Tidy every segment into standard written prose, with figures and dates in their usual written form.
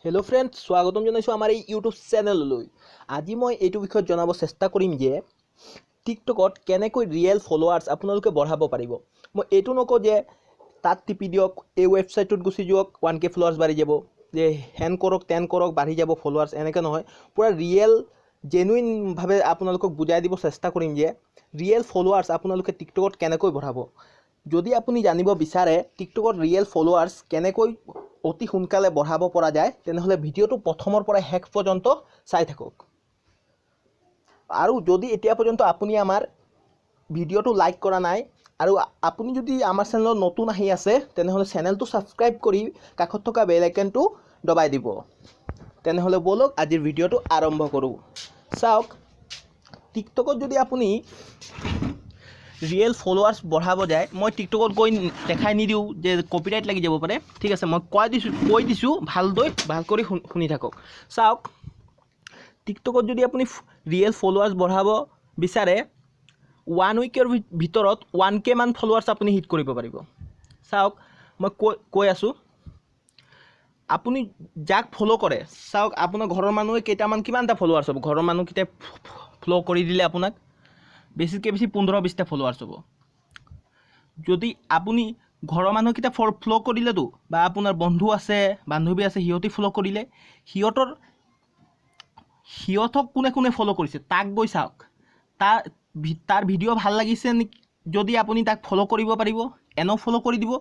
Hello' friends, স্বাগতম জনাইছোঁ আমাৰ এই ইউটিউব চেনেললৈ। আজি মই এইটো বিষয়ত জনাব চেষ্টা কৰিম যে টিকটকত কেনেকৈ ৰিয়েল ফ'ল'ৱাৰ্ছ আপোনালোকে বঢ়াব পাৰিব। মই এইটো নকওঁ যে তাত টিপি দিয়ক, এই ৱেবছাইটটোত গুচি যাওক, 1K followers বাঢ়ি যাব, যে হেন কৰক তেন কৰক বাঢ়ি যাব ফ'ল'ৱাৰ্ছ, এনেকৈ নহয়। পূৰা ৰিয়েল জেনুইনভাৱে আপোনালোকক বুজাই দিব চেষ্টা কৰিম যে ৰিয়েল ফ'ল'ৱাৰ্ছ আপোনালোকে টিকটকত কেনেকৈ বঢ়াব। যদি আপুনি জানিব বিচাৰে টিকটকত ৰিয়েল ফ'ল'ৱাৰ্ছ কেনেকৈ অতি সোনকালে বঢ়াব পৰা যায়, তেনেহ'লে ভিডিঅ'টো প্ৰথমৰ পৰা শেষ পৰ্যন্ত চাই থাকক। আৰু যদি এতিয়া পৰ্যন্ত আপুনি আমাৰ ভিডিঅ'টো লাইক কৰা নাই আৰু আপুনি যদি আমাৰ চেনেলত নতুন আহি আছে, তেনেহ'লে চেনেলটো ছাবস্ক্ৰাইব কৰি কাষত থকা বেল আইকনটো দবাই দিব। তেনেহ'লে ব'লক, আজিৰ ভিডিঅ'টো আৰম্ভ কৰোঁ। চাওক, টিকটকত যদি আপুনি ৰিয়েল ফ'ল'ৱাৰ্ছ বঢ়াব যায়, মই টিকটকত গৈ দেখাই নিদিওঁ যে কপিৰাইট লাগি যাব পাৰে। ঠিক আছে, মই কৈ দিছোঁ, ভালদৈ ভাল কৰি শুনি থাকক। চাওক, টিকটকত যদি আপুনি ৰিয়েল ফ'ল'ৱাৰ্ছ বঢ়াব বিচাৰে, ওৱান উইকৰ ভিতৰত 1K মান ফ'ল'ৱাৰ্ছ আপুনি হিট কৰিব পাৰিব। চাওক, মই কৈ কৈ আছোঁ, আপুনি যাক ফ'ল' কৰে, চাওক, আপোনাৰ ঘৰৰ মানুহে কেইটামান কিমানটা ফ'ল'ৱাৰ্ছ হ'ব? ঘৰৰ মানুহকেইটাই ফ'ল' কৰি দিলে আপোনাক বেছিতকৈ বেছি 15-20টা ফ'ল'ৱাৰ্ছ হ'ব। যদি আপুনি ঘৰৰ মানুহকেইটা ফ'ল' কৰিলেতো বা আপোনাৰ বন্ধু আছে, বান্ধৱী আছে, সিহঁতি ফ'ল' কৰিলে, সিহঁতক কোনে কোনে ফ'ল' কৰিছে তাক গৈ চাওক। তাৰ ভিডিঅ' ভাল লাগিছে নেকি, যদি আপুনি তাক ফ'ল' কৰিব পাৰিব, এনেও ফ'ল' কৰি দিব,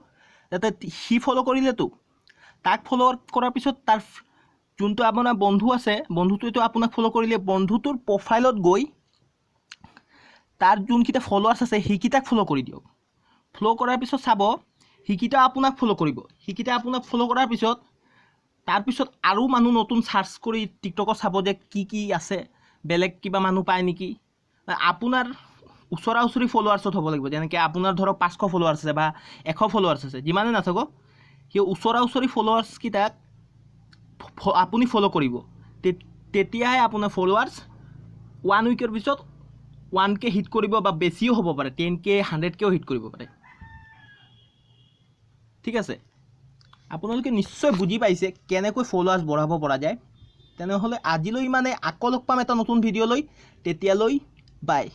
যাতে সি ফ'ল' কৰিলেতো তাক ফ'ল' কৰাৰ পিছত তাৰ যোনটো আপোনাৰ বন্ধু আছে, বন্ধুটোৱেতো আপোনাক ফ'ল' কৰিলে, বন্ধুটোৰ প্ৰফাইলত গৈ তাৰ যোনকেইটা ফ'ল'ৱাৰ্ছ আছে সেইকেইটাক ফ'ল' কৰি দিয়ক। ফ'ল' কৰাৰ পিছত চাব, সেইকেইটা আপোনাক ফ'ল' কৰিব। সেইকেইটা আপোনাক ফ'ল' কৰাৰ পিছত, তাৰপিছত আৰু মানুহ নতুন চাৰ্চ কৰি টিকটকত চাব যে কি কি আছে, বেলেগ কিবা মানুহ পায় নেকি। আপোনাৰ ওচৰা ওচৰি ফ'ল'ৱাৰ্ছত হ'ব লাগিব। যেনেকৈ আপোনাৰ ধৰক 500 ফ'ল'ৱাৰ্ছ আছে বা 100 ফ'ল'ৱাৰ্ছ আছে, যিমানে নাথাকক, সেই ওচৰা ওচৰি ফ'ল'ৱাৰ্ছকেইটাক আপুনি ফ'ল' কৰিব। তেতিয়াহে আপোনাৰ ফ'ল'ৱাৰ্ছ ওৱান উইকৰ পিছত 1K hit কৰিব বা বেছিও হ'ব পাৰে, 10K, 100কেও হিট কৰিব পাৰে। ঠিক আছে, আপোনালোকে নিশ্চয় বুজি পাইছে কেনেকৈ ফ'ল'ৱাৰ্ছ বঢ়াব পৰা যায়। তেনেহ'লে আজিলৈ ইমানে। আকৌ লগ পাম এটা নতুন ভিডিঅ' লৈ। তেতিয়ালৈ বাই।